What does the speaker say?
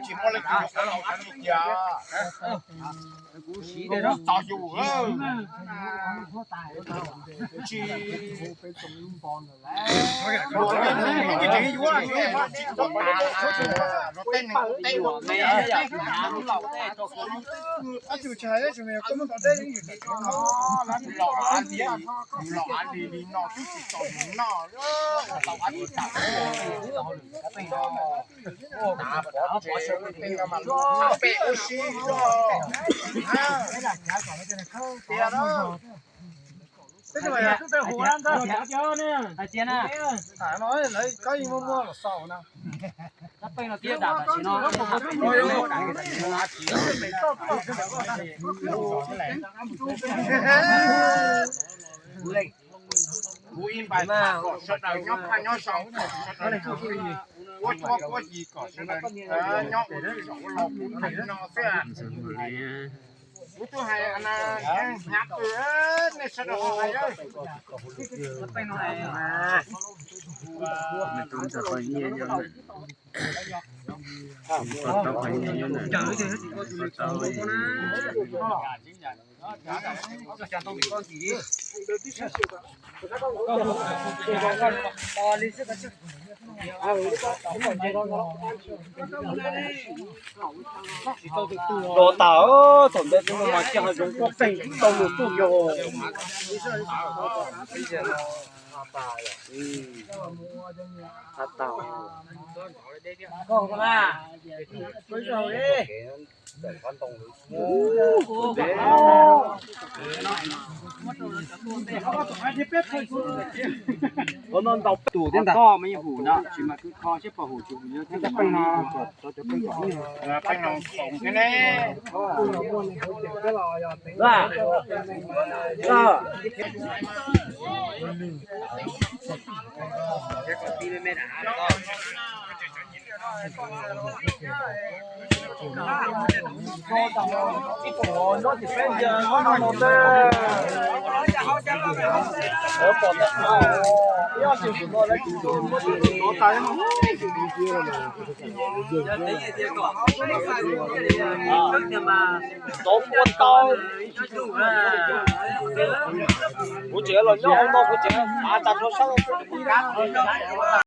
Tsis muaj leej twg yuav qhov laus li tiag. Kuv txog yus, tsis, luag tej neeg tsis txhob tas, luag tej neeg teb ua me, los av li, los av li li no twb tsis txaus yus noj, tau av tsis tas. Peb ua si tiag. Peb ua si, lawv koj yeej muaj muaj los xaus na. Kuv ib npais tham kom sawv daws nyob phaj nyob zoo, sawv daws ua cuab ua yig kom sawv daws nyob ua tib zoo ua laus kuv them no xwb. Kuv twb hais na, hnyav kawg, nej sawv daws ho hais. Los tas, thaum ntawd tus no mas cia hav zoov quaj qeeg tau mus tuaj kiag. Tus no ntaus tus thiab ntag. Koj me hum no tsis mas kwv kho siab pom hum tsis hum yog thiab. Tau ua tau. Kuv tseem los nyob hauv no, kuv tseem av tas rau sab.